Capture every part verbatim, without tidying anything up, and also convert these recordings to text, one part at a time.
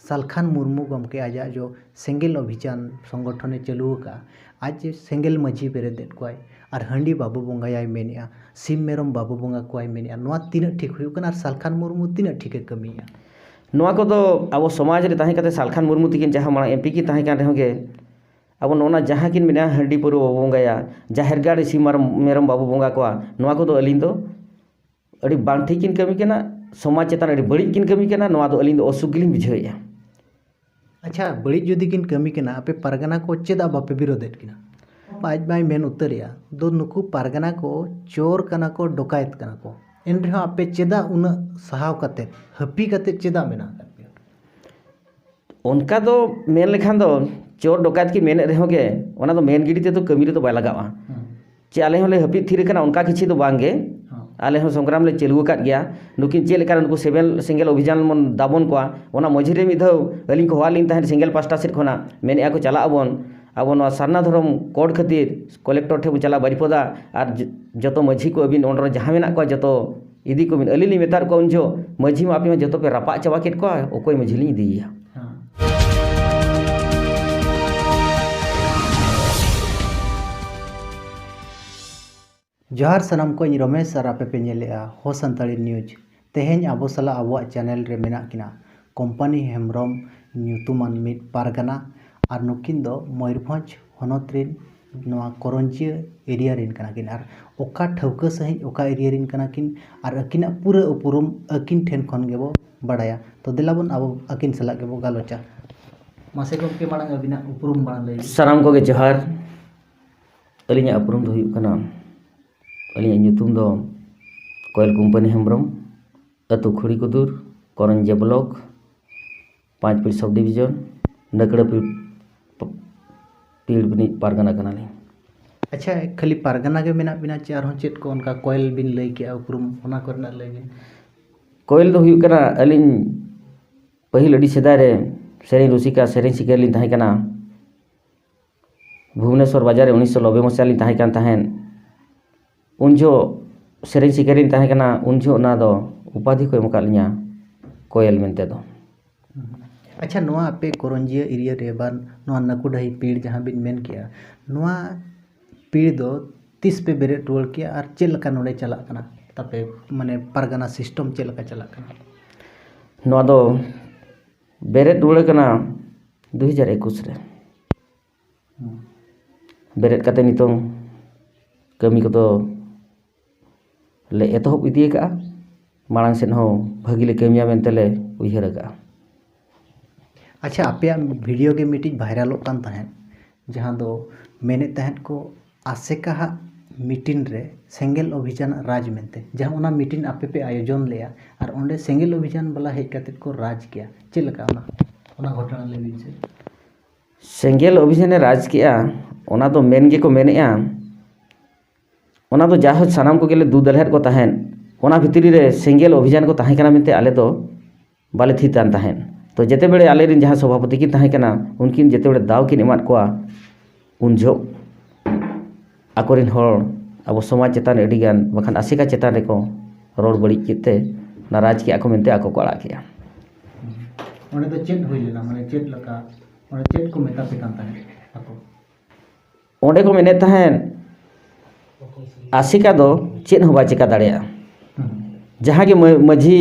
ᱥᱟᱞᱠᱷᱟᱱ ᱢᱩᱨᱢᱩ ᱜᱚᱢᱠᱮ ᱟᱡᱟᱜ ᱡᱚ ᱥᱮᱸᱜᱮᱞ ᱚᱵᱷᱤᱡᱟᱱ ᱥᱚᱝᱜᱚᱴᱷᱚᱱᱮ ᱪᱟᱹᱞᱩ ᱟᱠᱟᱫᱼᱟ, ᱟᱡ ᱡᱮ ᱥᱮᱸᱜᱮᱞ ᱢᱟᱹᱡᱷᱤ ᱵᱮᱨᱮᱫᱮᱫ ᱠᱚᱣᱟᱭ ᱟᱨ ᱦᱟᱺᱰᱤ ᱵᱟᱵᱚ ᱵᱚᱸᱜᱟᱭᱟᱭ ᱢᱮᱱᱮᱫᱼᱟ, ᱥᱤᱢ ᱢᱮᱨᱚᱢ ᱵᱟᱵᱚ ᱵᱚᱸᱜᱟ ᱠᱚᱣᱟᱭ ᱢᱮᱱᱮᱫᱼᱟ, ᱱᱚᱣᱟ ᱛᱤᱱᱟᱹᱜ ᱴᱷᱤᱠ ᱦᱩᱭᱩᱜ ᱠᱟᱱᱟ ᱟᱨ ᱥᱟᱞᱠᱷᱟᱱ ᱢᱩᱨᱢᱩ ᱛᱤᱱᱟᱹᱜ ᱴᱷᱤᱠᱮ ᱠᱟᱹᱢᱤᱭᱮᱫᱼᱟ? ᱱᱚᱣᱟ ᱠᱚᱫᱚ ᱟᱵᱚ ᱥᱚᱢᱟᱡᱽ ᱨᱮ ᱛᱟᱦᱮᱸ ᱠᱟᱛᱮ ᱥᱟᱞᱠᱷᱟᱱ ᱢᱩᱨᱢᱩ ᱛᱤᱠᱤᱱ ᱡᱟᱦᱟᱸ ᱢᱟᱲᱟᱝ ᱮᱢᱯᱤ ᱠᱤᱱ ᱛᱟᱦᱮᱸ ᱠᱟᱱ ᱨᱮᱦᱚᱸ ᱜᱮ, ᱟᱵᱚ ᱱᱚᱜᱼᱚ ᱱᱟ ᱡᱟᱦᱟᱸ ᱠᱤᱱ ᱢᱮᱱᱟ ᱦᱟᱺᱰᱤ ᱯᱟᱹᱣᱨᱟᱹ ᱵᱟᱵᱚ ᱵᱚᱸᱜᱟᱭᱟ, ᱡᱟᱦᱮᱨ ᱜᱟᱲ ᱨᱮ ᱥᱤᱢ ᱟᱨ ᱢᱮᱨᱚᱢ ᱵᱟᱵᱚ ᱵᱚᱸᱜᱟ ᱠᱚᱣᱟ, ᱱᱚᱣᱟ ᱠᱚᱫᱚ ᱟᱹᱞᱤᱧ ᱫᱚ ᱟᱹᱰᱤ ᱵᱟᱝ ᱴᱷᱤᱠ ᱠᱤᱱ ᱠᱟᱹᱢᱤ ᱠᱟᱱᱟ, ᱥᱚᱢᱟᱡᱽ ᱪᱮᱛᱟᱱ ᱨᱮ ᱟᱹᱰᱤ ᱵᱟᱹᱲᱤᱡ ᱠᱤᱱ ᱠᱟᱹᱢᱤ ᱠᱟᱱᱟ, ᱱᱚᱣᱟ ᱫᱚ ᱟᱹᱞᱤᱧ ᱫᱚ ᱚᱥᱩᱠ ᱜᱮᱞᱤᱧ ᱵᱩᱡᱷᱟᱹᱣᱮᱫᱼᱟ᱾ ᱟᱪᱪᱷᱟ, ᱵᱟᱹᱲᱤᱡ ᱡᱩᱫᱤ ᱠᱤᱱ ᱠᱟᱹᱢᱤ ᱠᱟᱱᱟ, ᱟᱯᱮ ᱯᱟᱨᱜᱟᱱᱟ ᱠᱚ ᱪᱮᱫᱟᱜ ᱵᱟᱯᱮ ᱵᱤᱨᱳᱫᱮᱫ ᱠᱤᱱᱟ? ᱟᱡ ᱢᱟᱭ ᱢᱮᱱ ᱩᱛᱟᱹᱨᱮᱜᱼᱟ, ᱫᱚ ᱱᱩᱠᱩ ᱯᱟᱨᱜᱟᱱᱟ ᱠᱚ ᱪᱳᱨ ᱠᱟᱱᱟ ᱠᱚ, ᱰᱚᱠᱟᱭᱮᱛ ᱠᱟᱱᱟ ᱠᱚ, ᱮᱱ ᱨᱮᱦᱚᱸ ᱟᱯᱮ ᱪᱮᱫᱟᱜ ᱩᱱᱟᱹᱜ ᱥᱟᱦᱟᱣ ᱠᱟᱛᱮᱫ, ᱦᱟᱹᱯᱤ ᱠᱟᱛᱮᱫ ᱪᱮᱫᱟᱜ ᱢᱮᱱᱟᱜ ᱟᱠᱟᱫ ᱯᱮᱭᱟ? ᱚᱱᱠᱟ ᱫᱚ ᱢᱮᱱ ᱞᱮᱠᱷᱟᱱ ᱫᱚ ᱪᱳᱨ ᱰᱚᱠᱟᱭᱮᱛ ᱠᱤᱱ ᱢᱮᱱᱮᱫ ᱨᱮᱦᱚᱸ ᱜᱮ, ᱚᱱᱟ ᱫᱚ ᱢᱮᱱ ᱜᱤᱰᱤ ᱛᱮᱫᱚ ᱠᱟᱹᱢᱤ ᱨᱮᱫᱚ ᱵᱟᱭ ᱞᱟᱜᱟᱜᱼᱟ᱾ ᱦᱮᱸ᱾ ᱪᱮ ᱟᱞᱮ ᱦᱚᱸᱞᱮ ᱦᱟᱹᱯᱤᱫ ᱛᱷᱤᱨ ᱟᱠᱟᱱᱟ, ᱚᱱᱠᱟ ᱠᱤᱪᱷᱩ ᱫᱚ ᱵᱟᱝ ᱜᱮ᱾ ᱦᱮᱸ᱾ ᱟᱞᱮ ᱦᱚᱸ ᱥᱚᱝᱜᱨᱟᱢ ᱞᱮ ᱪᱟᱹᱞᱩ ᱟᱠᱟᱫ ᱜᱮᱭᱟ᱾ ᱱᱩᱠᱤᱱ ᱪᱮᱫ ᱞᱮᱠᱟ ᱱᱩᱠᱩ ᱥᱮᱵᱮᱞ ᱥᱮᱸᱜᱮᱞ ᱚᱵᱷᱤᱡᱟᱱ ᱵᱚᱱ ᱫᱟᱵᱚᱱ ᱠᱚᱣᱟ, ᱚᱱᱟ ᱢᱟᱹᱡᱷᱤ ᱨᱮ ᱢᱤᱫ ᱫᱷᱟᱣ ᱟᱹᱞᱤᱧ ᱠᱚ ᱦᱚᱦᱚᱣᱟᱫ ᱞᱤᱧ ᱛᱟᱦᱮᱸᱫ ᱥᱮᱸᱜᱮᱞ ᱯᱟᱥᱴᱟ ᱥᱮᱫ ᱠᱷᱚᱱᱟᱜ, ᱢᱮᱱᱮᱫᱼᱟ ᱠᱚ ᱪᱟᱞᱟᱜ ᱟᱵᱚᱱ, ᱟᱵᱚ ᱱᱚᱣᱟ ᱥᱟᱨᱱᱟ ᱫᱷᱚᱨᱚᱢ ᱠᱳᱰ ᱠᱷᱟᱹᱛᱤᱨ ᱠᱚᱞᱮᱠᱴᱚᱨ ᱴᱷᱮᱱ ᱵᱚᱱ ᱪᱟᱞᱟᱜᱼᱟ ᱵᱟᱨᱤᱯᱚᱫᱟ, ᱟᱨ ᱡᱚ-, ᱡᱚᱛᱚ ᱢᱟᱹᱡᱷᱤ ᱠᱚ ᱟᱹᱵᱤᱱ ᱚᱸᱰᱮ ᱨᱮ ᱡᱟᱦᱟᱸ ᱢᱮᱱᱟᱜ ᱠᱚᱣᱟ ᱡᱚᱛᱚ ᱤᱫᱤ ᱠᱚᱵᱤᱱ᱾ ᱟᱹᱞᱤᱧ ᱞᱤᱧ ᱢᱮᱛᱟᱫ ᱠᱚᱣᱟ ᱩᱱ ᱡᱚᱦᱚᱜ, ᱢᱟᱹᱡᱷᱤ ᱢᱟ ᱟᱯᱮ ᱢᱟ ᱡᱚᱛᱚ ᱯᱮ ᱨᱟᱯᱟᱜ ᱪᱟᱵᱟ ᱠᱮᱫ ᱠᱚᱣᱟ, ᱚᱠᱚᱭ ᱢᱟᱹᱡᱷᱤ ᱞᱤᱧ ᱤᱫᱤᱭᱮᱭᱟ? ᱦᱮᱸ᱾ ᱡᱚᱦᱟᱨ ᱥᱟᱱᱟᱢ ᱠᱚ, ᱤᱧ ᱨᱚᱢᱮᱥ ᱟᱨ ᱟᱯᱮ ᱯᱮ ᱧᱮᱞᱮᱜᱼᱟ ᱦᱚ ᱥᱟᱱᱛᱟᱲᱤ ᱱᱤᱭᱩᱡᱽ᱾ ᱛᱮᱦᱮᱧ ᱟᱵᱚ ᱥᱟᱞᱟᱜ ᱟᱵᱚᱣᱟᱜ ᱪᱮᱱᱮᱞ ᱨᱮ ᱢᱮᱱᱟᱜ ᱠᱤᱱᱟ ᱠᱚᱢᱯᱟᱱᱤ ᱦᱮᱢᱵᱨᱚᱢ ᱧᱩᱛᱩᱢᱟᱱ ᱢᱤᱫ ᱯᱟᱨᱜᱟᱱᱟ, ᱟᱨ ᱱᱩᱠᱤᱱ ᱫᱚ ᱢᱚᱭᱩᱨᱵᱷᱚᱸᱡᱽ ᱦᱚᱱᱚᱛ ᱨᱤᱱ ᱱᱚᱣᱟ ᱠᱚᱨᱚᱧᱡᱤᱭᱟᱹ ᱮᱨᱤᱭᱟ ᱨᱤᱱ ᱠᱟᱱᱟ ᱠᱤᱱ, ᱟᱨ ᱚᱠᱟ ᱴᱷᱟᱹᱣᱠᱟᱹ ᱥᱟᱺᱦᱤᱡ ᱚᱠᱟ ᱮᱨᱤᱭᱟ ᱨᱤᱱ ᱠᱟᱱᱟ ᱠᱤᱱ, ᱟᱨ ᱟᱹᱠᱤᱱᱟᱜ ᱯᱩᱨᱟᱹ ᱩᱯᱨᱩᱢ ᱟᱹᱠᱤᱱ ᱴᱷᱮᱱ ᱠᱷᱚᱱ ᱜᱮᱵᱚ ᱵᱟᱲᱟᱭᱟ᱾ ᱛᱚ ᱫᱮᱞᱟ ᱵᱚᱱ ᱟᱵᱚ ᱟᱹᱠᱤᱱ ᱥᱟᱞᱟᱜ ᱜᱮᱵᱚ ᱜᱟᱞᱚᱪᱟ᱾ ᱢᱟᱥᱮ ᱜᱚᱢᱠᱮ, ᱢᱟᱲᱟᱝ ᱟᱹᱵᱤᱱᱟᱜ ᱩᱯᱨᱩᱢ ᱢᱟᱲᱟᱝ ᱞᱟᱹᱭ ᱵᱤᱱ᱾ ᱥᱟᱱᱟᱢ ᱠᱚᱜᱮ ᱡᱚᱦᱟᱨ᱾ ᱟᱹᱞᱤᱧᱟᱜ ᱩᱯᱨᱩᱢ ᱫᱚ ᱦᱩᱭᱩᱜ ᱠᱟᱱᱟ, ᱟᱹᱞᱤᱧᱟᱜ ᱧᱩᱛᱩᱢ ᱫᱚ ᱠᱚᱭᱮᱞ ᱠᱚᱢᱯᱟᱱᱤ ᱦᱮᱢᱵᱨᱚᱢ, ᱟᱹᱛᱩ ᱠᱷᱩᱲᱤᱠᱩᱫᱩᱨ, ᱠᱚᱨᱚᱧᱡᱤᱭᱟᱹ ᱵᱞᱚᱠ, ᱯᱟᱸᱪᱯᱤᱲ ᱥᱟᱵ ᱰᱤᱵᱷᱤᱡᱚᱱ, ᱱᱟᱹᱠᱲᱟᱹ ᱯᱤᱲ, ᱯᱤᱲ ᱨᱤᱱᱤᱡ ᱯᱟᱨᱜᱟᱱᱟ ᱠᱟᱱᱟᱞᱤᱧ᱾ ᱟᱪᱪᱷᱟ, ᱠᱷᱟᱹᱞᱤ ᱯᱟᱨᱜᱟᱱᱟ ᱜᱮ ᱢᱮᱱᱟᱜ ᱵᱤᱱᱟ ᱪᱮ ᱟᱨᱦᱚᱸ ᱪᱮᱫ ᱠᱚ ᱚᱱᱠᱟ ᱠᱚᱭᱮᱞ ᱵᱤᱱ ᱞᱟᱹᱭ ᱠᱮᱜᱼᱟ ᱩᱯᱨᱩᱢ, ᱚᱱᱟ ᱠᱚᱨᱮᱱᱟᱜ ᱞᱟᱹᱭ ᱵᱤᱱ᱾ ᱠᱚᱭᱮᱞ ᱫᱚ ᱦᱩᱭᱩᱜ ᱠᱟᱱᱟ, ᱟᱹᱞᱤᱧ ᱯᱟᱹᱦᱤᱞ ᱟᱹᱰᱤ ᱥᱮᱫᱟᱭ ᱨᱮ ᱥᱮᱨᱮᱧ ᱨᱩᱥᱤᱠᱟ, ᱥᱮᱨᱮᱧ ᱥᱤᱠᱟᱹᱨ ᱞᱤᱧ ᱛᱟᱦᱮᱸ ᱠᱟᱱᱟ᱾ ᱵᱷᱩᱵᱽᱱᱮᱥᱚᱨ ᱵᱟᱡᱟᱨ ᱨᱮ ᱩᱱᱤᱥᱥᱚ ᱱᱚᱵᱵᱳᱭ ᱢᱚᱥᱤᱦᱟ ᱞᱤᱧ ᱛᱟᱦᱮᱸ ᱠᱟᱱ ᱛᱟᱦᱮᱸᱫ᱾ ᱩᱱ ᱡᱚᱦᱚᱜ ᱥᱮᱨᱮᱧ ᱥᱤᱠᱟᱹᱨᱤᱧ ᱛᱟᱦᱮᱸ ᱠᱟᱱᱟ, ᱩᱱ ᱡᱚᱦᱚᱜ ᱚᱱᱟ ᱫᱚ ᱩᱯᱟᱫᱷᱤ ᱠᱚ ᱮᱢ ᱟᱠᱟᱫ ᱞᱤᱧᱟ ᱠᱚᱭᱮᱞ ᱢᱮᱱᱛᱮ ᱫᱚ᱾ ᱟᱪᱪᱷᱟ, ᱱᱚᱣᱟ ᱟᱯᱮ ᱠᱚᱨᱚᱧᱡᱤᱭᱟᱹ ᱮᱨᱤᱭᱟ ᱨᱮ ᱵᱟ ᱱᱚᱣᱟ ᱱᱟᱹᱠᱩᱰᱟᱹᱦᱤ ᱯᱤᱲ ᱡᱟᱦᱟᱸ ᱵᱤᱱ ᱢᱮᱱ ᱠᱮᱜᱼᱟ, ᱱᱚᱣᱟ ᱯᱤᱲ ᱫᱚ ᱛᱤᱥ ᱯᱮ ᱵᱮᱨᱮᱫ ᱨᱩᱣᱟᱹᱲ ᱠᱮᱜᱼᱟ ᱟᱨ ᱪᱮᱫ ᱞᱮᱠᱟ ᱱᱚᱰᱮ ᱪᱟᱞᱟᱜ ᱠᱟᱱᱟ ᱛᱟᱯᱮ, ᱢᱟᱱᱮ ᱯᱟᱨᱜᱟᱱᱟ ᱥᱤᱥᱴᱮᱢ ᱪᱮᱫ ᱞᱮᱠᱟ ᱪᱟᱞᱟᱜ ᱠᱟᱱᱟ? ᱱᱚᱣᱟ ᱫᱚ ᱵᱮᱨᱮᱫ ᱨᱩᱣᱟᱹᱲ ᱠᱟᱱᱟ ᱫᱩ ᱦᱟᱡᱟᱨ ᱮᱠᱩᱥ ᱨᱮ᱾ ᱵᱮᱨᱮᱫ ᱠᱟᱛᱮ ᱱᱤᱛᱚᱝ ᱠᱟᱹᱢᱤ ᱠᱚᱫᱚ ᱞᱮ ᱮᱛᱚᱦᱚᱵ ᱤᱫᱤ ᱟᱠᱟᱫᱼᱟ᱾ ᱢᱟᱲᱟᱝ ᱥᱮᱫ ᱦᱚᱸ ᱵᱷᱟᱹᱜᱤ ᱞᱮ ᱠᱟᱹᱢᱤᱭᱟ ᱢᱮᱱᱛᱮ ᱞᱮ ᱩᱭᱦᱟᱹᱨ ᱟᱠᱟᱫᱼᱟ᱾ ᱟᱪᱪᱷᱟ, ᱟᱯᱮᱭᱟᱜ ᱵᱷᱤᱰᱤᱭᱳ ᱜᱮ ᱢᱤᱫᱴᱤᱡ ᱵᱷᱟᱭᱨᱟᱞᱚᱜ ᱠᱟᱱ ᱛᱟᱦᱮᱸᱫ, ᱡᱟᱦᱟᱸ ᱫᱚ ᱢᱮᱱᱮᱫ ᱛᱟᱦᱮᱸᱫ ᱠᱚ ᱟᱥᱮᱠᱟ ᱦᱟᱜ ᱢᱤᱴᱤᱝ ᱨᱮ ᱥᱮᱸᱜᱮᱞ ᱚᱵᱷᱤᱡᱟᱱ ᱨᱟᱡᱽ ᱢᱮᱱᱛᱮ, ᱡᱟᱦᱟᱸ ᱚᱱᱟ ᱢᱤᱴᱤᱝ ᱟᱯᱮ ᱯᱮ ᱟᱭᱳᱡᱚᱱ ᱞᱮᱜᱼᱟ ᱟᱨ ᱚᱸᱰᱮ ᱥᱮᱸᱜᱮᱞ ᱚᱵᱷᱤᱡᱟᱱ ᱵᱟᱞᱟ ᱦᱮᱡ ᱠᱟᱛᱮᱫ ᱠᱚ ᱨᱟᱡᱽ ᱠᱮᱜᱼᱟ᱾ ᱪᱮᱫ ᱞᱮᱠᱟ ᱚᱱᱟ, ᱚᱱᱟ ᱜᱷᱚᱴᱚᱱᱟ ᱞᱟᱹᱭ ᱵᱤᱱ ᱥᱮ᱾ ᱥᱮᱸᱜᱮᱞ ᱚᱵᱷᱤᱡᱟᱱᱮ ᱨᱟᱡᱽ ᱠᱮᱜᱼᱟ, ᱚᱱᱟ ᱫᱚ ᱢᱮᱱ ᱜᱮᱠᱚ ᱢᱮᱱᱮᱜᱼᱟ᱾ ᱚᱱᱟ ᱫᱚ ᱡᱟᱭᱦᱳᱠ ᱥᱟᱱᱟᱢ ᱠᱚᱜᱮ ᱞᱮ ᱫᱩ ᱫᱟᱲᱮᱭᱟᱫ ᱠᱚ ᱛᱟᱦᱮᱸᱫ᱾ ᱚᱱᱟ ᱵᱷᱤᱛᱨᱤ ᱨᱮ ᱥᱮᱸᱜᱮᱞ ᱚᱵᱷᱤᱡᱟᱱ ᱠᱚ ᱛᱟᱦᱮᱸ ᱠᱟᱱᱟ ᱢᱮᱱᱛᱮ ᱟᱞᱮ ᱫᱚ ᱵᱟᱞᱮ ᱛᱷᱤᱨ ᱠᱟᱱ ᱛᱟᱦᱮᱸᱫ᱾ ᱛᱚ ᱡᱮᱛᱮ ᱵᱮᱲᱮ ᱟᱞᱮᱨᱮᱱ ᱡᱟᱦᱟᱸ ᱥᱚᱵᱷᱟᱯᱚᱛᱤ ᱠᱤᱱ ᱛᱟᱦᱮᱸ ᱠᱟᱱᱟ, ᱩᱱᱠᱤᱱ ᱡᱮᱛᱮ ᱵᱮᱲᱮ ᱫᱟᱣ ᱠᱤᱱ ᱮᱢᱟᱫ ᱠᱚᱣᱟ, ᱩᱱ ᱡᱚᱦᱚᱜ ᱟᱠᱚᱨᱮᱱ ᱦᱚᱲ ᱟᱵᱚ ᱥᱚᱢᱟᱡᱽ ᱪᱮᱛᱟᱱ ᱨᱮ ᱟᱹᱰᱤᱜᱟᱱ, ᱵᱟᱠᱷᱟᱱ ᱟᱥᱮᱠᱟ ᱪᱮᱛᱟᱱ ᱨᱮᱠᱚ ᱨᱚᱲ ᱵᱟᱹᱲᱤᱡ ᱠᱮᱫ ᱛᱮ ᱚᱱᱟ ᱨᱟᱡᱽ ᱠᱮᱜᱼᱟ ᱠᱚ ᱢᱮᱱᱛᱮ ᱟᱠᱚ ᱠᱚ ᱟᱲᱟᱜ ᱠᱮᱜᱼᱟ᱾ ᱚᱸᱰᱮ ᱫᱚ ᱪᱮᱫ ᱦᱩᱭ ᱞᱮᱱᱟ, ᱢᱟᱱᱮ ᱪᱮᱫ ᱞᱮᱠᱟ, ᱚᱸᱰᱮ ᱪᱮᱫ ᱠᱚ ᱢᱮᱛᱟ ᱯᱮ ᱠᱟᱱ ᱛᱟᱦᱮᱸᱫ ᱟᱠᱚ? ᱚᱸᱰᱮ ᱠᱚ ᱢᱮᱱᱮᱫ ᱛᱟᱦᱮᱸᱫ ᱟᱥᱮᱠᱟ ᱫᱚ ᱪᱮᱫ ᱦᱚᱸ ᱵᱟᱭ ᱪᱮᱠᱟ ᱫᱟᱲᱮᱭᱟᱜᱼᱟ᱾ ᱡᱟᱦᱟᱸ ᱜᱮ ᱢᱟᱹ- ᱢᱟᱹᱡᱷᱤ